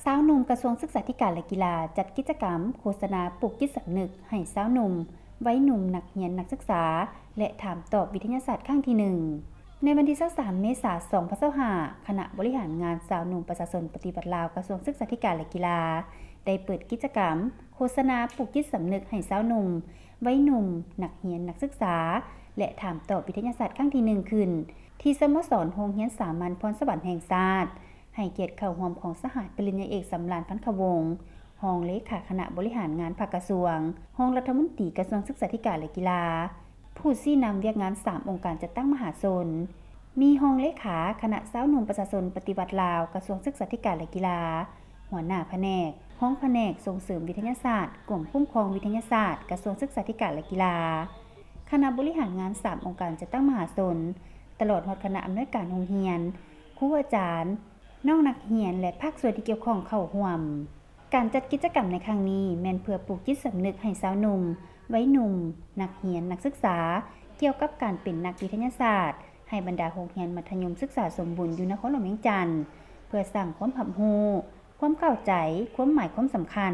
ຊາວໜຸ່ມ ກະຊວງສຶກສາທິການ ແລະ ກິລາ ຈັດກິດຈະກຳໂຄສະນາປຸກຈິດສຳນຶກໃຫ້ຊາວໜຸ່ມ, ໄວໜຸ່ມ, ນັກຮຽນ, ນັກສຶກສາ ແລະ ຖາມຕອບວິທະຍາສາດຄັ້ງທີໜຶ່ງ ໃນວັນທີຊາວສາມ ເມສາ ສອງພັນຊາວຫ້າ, ຄະນະບໍລິຫານງານຊາວໜຸ່ມປະຊາຊົນປະຕິວັດລາວ ກະຊວງສຶກສາທິການ ແລະ ກິລາ ໄດ້ເປີດກິດຈະກຳໂຄສະນາປຸກຈິດສຳນຶກໃຫ້ຊາວໜຸ່ມ, ໄວໜຸ່ມ, ນັກຮຽນ, ນັກສຶກສາ ແລະ ຖາມຕອບວິທະຍາສາດຄັ້ງທີໜຶ່ງຂຶ້ນ ທີ່ສະໂມສອນໂຮງຮຽນສາມັນພອນສະຫວັນແຫ່ງຊາດ, ໃຫ້ກຽດເຂົ້າຮ່ວມຂອງສະຫາຍປະລິນຍາເອກ ສຳລານ ພັນຄະວົງ, ຮອງເລຂາຄະນະບໍລິຫານງານພາກກະຊວງ, ຮອງລັດຖະມົນຕີກະຊວງສຶກສາທິການ ແລະ ກິລາ, ຜູ້ຊີ້ນຳວຽກງານສາມອົງການຈັດຕັ້ງມະຫາຊົນ, ມີຮອງເລຂາຄະນະຊາວໜຸ່ມປະຊາຊົນປະຕິວັດລາວ ກະຊວງສຶກສາທິການ ແລະ ກິລາ, ຫົວໜ້າພະແນກ, ຮອງພະແນກສົ່ງເສີມວິທະຍາສາດ ກົມຄຸ້ມຄອງວິທະຍາສາດ ກະຊວງສຶກສາທິການ ແລະ ກິລາ, ຄະນະບໍລິຫານງານສາມອົງການຈັດຕັ້ງມະຫາຊົນ, ຕະຫຼອດຮອດຄະນະອຳນວຍການໂຮງຮຽນ, ຄູອາຈານ, ນ້ອງນັກຮຽນ ແລະ ພາກສ່ວນທີ່ກ່ຽວຂ້ອງເຂົ້າຮ່ວມ. ການຈັດກິດຈະກຳໃນຄັ້ງນີ້ ແມ່ນເພື່ອປູກຈິດສຳນຶກໃຫ້ຊາວໜຸ່ມ, ໄວໜຸ່ມ, ນັກຮຽນ, ນັກສຶກສາ ກ່ຽວກັບການເປັນນັກວິທະຍາສາດ ໃຫ້ບັນດາໂຮງຮຽນມັດທະຍົມສຶກສາສົມບູນຢູ່ນະຄອນຫຼວງວຽງຈັນ ເພື່ອສ້າງຄວາມຮັບຮູ້, ຄວາມເຂົ້າໃຈ, ຄວາມໝາຍຄວາມສຳຄັນ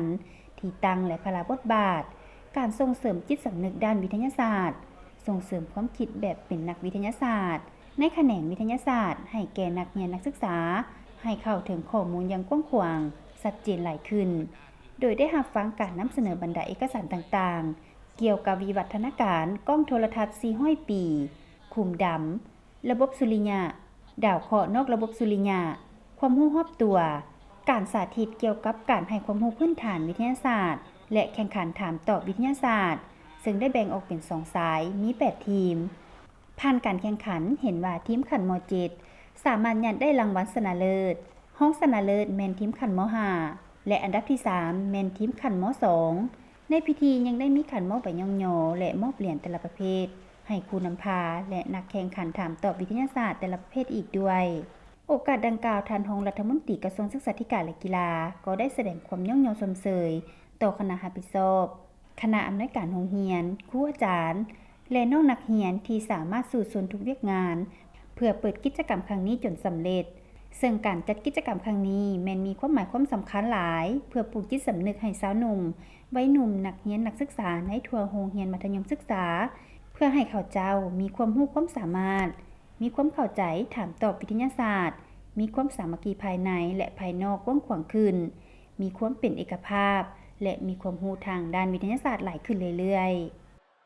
ທີ່ຕັ້ງ ແລະ ພາລະບົດບາດ, ການສົ່ງເສີມຈິດສຳນຶກດ້ານວິທະຍາສາດ, ສົ່ງເສີມຄວາມຄິດແບບເປັນນັກວິທະຍາສາດ ໃນຂະແໜງວິທະຍາສາດໃຫ້ແກ່ນັກຮຽນນັກສຶກສາ ໃຫ້ເຂົ້າເຖິງຂໍ້ມູນຢ່າງກວ້າງຂວາງ, ຊັດເຈນຫຼາຍຂຶ້ນ, ໂດຍໄດ້ຮັບຟັງການນຳສະເໜີບັນດາເອກະສານຕ່າງໆ ກ່ຽວກັບວິວັດທະນາການກ້ອງໂທລະທັດສີ່ຮ້ອຍປີ, ຂຸມດຳ, ລະບົບສຸລິຍະ, ດາວເຄາະນອກລະບົບສຸລິຍະ, ຄວາມຮູ້ຮອບຕົວ, ການສາທິດກ່ຽວກັບການໃຫ້ຄວາມຮູ້ພື້ນຖານວິທະຍາສາດ ແລະ ແຂ່ງຂັນຖາມຕອບວິທະຍາສາດ, ເຊິ່ງໄດ້ແບ່ງອອກເປັນສອງສາຍ, ມີແປດທີມ. ຜ່ານການແຂ່ງຂັນ, ເຫັນວ່າທີມຂັ້ນ ມ.ເຈັດ ສາມາດຍາດໄດ້ລາງວັນຊະນະເລີດ, ຮອງຊະນະເລີດແມ່ນທີມຂັ້ນ ມ.ຫ້າ ແລະ ອັນດັບທີສາມແມ່ນທີມຂັ້ນ ມ.ສອງ. ໃນພິທີຍັງໄດ້ມີການມອບໃບຍ້ອງຍໍ ແລະ ມອບຫຼຽນແຕ່ລະປະເພດໃຫ້ຄູນຳພາ ແລະ ນັກແຂ່ງຂັນຖາມຕອບວິທະຍາສາດແຕ່ລະປະເພດອີກດ້ວຍ. ໂອກາດດັ່ງກ່າວ, ທ່ານຮອງລັດຖະມົນຕີກະຊວງສຶກສາທິການ ແລະ ກິລາ ກໍໄດ້ສະແດງຄວາມຍ້ອງຍໍຊົມເຊີຍຕໍ່ຄະນະຮັບຜິດຊອບ, ຄະນະອຳນວຍການໂຮງຮຽນ, ຄູອາຈານ ແລະ ນ້ອງນັກຮຽນທີ່ສາມາດສູ້ຊົນທຸກວຽກງານ ເພື່ອເປີດກິດຈະກຳຄັ້ງນີ້ຈົນສຳເລັດ. ເຊິ່ງການຈັດກິດຈະກຳຄັ້ງນີ້ແມ່ນມີຄວາມໝາຍຄວາມສຳຄັນຫຼາຍ ເພື່ອປູກຈິດສຳນຶກໃຫ້ຊາວໜຸ່ມ, ໄວໜຸ່ມ, ນັກຮຽນ, ນັກສຶກສາໃນທົ່ວໂຮງຮຽນມັດທະຍົມສຶກສາ ເພື່ອໃຫ້ເຂົາເຈົ້າມີຄວາມຮູ້ຄວາມສາມາດ, ມີຄວາມເຂົ້າໃຈ, ຖາມຕອບວິທະຍາສາດ, ມີຄວາມສາມັກຄີພາຍໃນ ແລະ ພາຍນອກກວ້າງຂວາງຂຶ້ນ, ມີຄວາມເປັນເອກະພາບ ແລະ ມີຄວາມຮູ້ທາງດ້ານວິທະຍາສາດຫຼາຍຂຶ້ນເລື້ອຍໆ.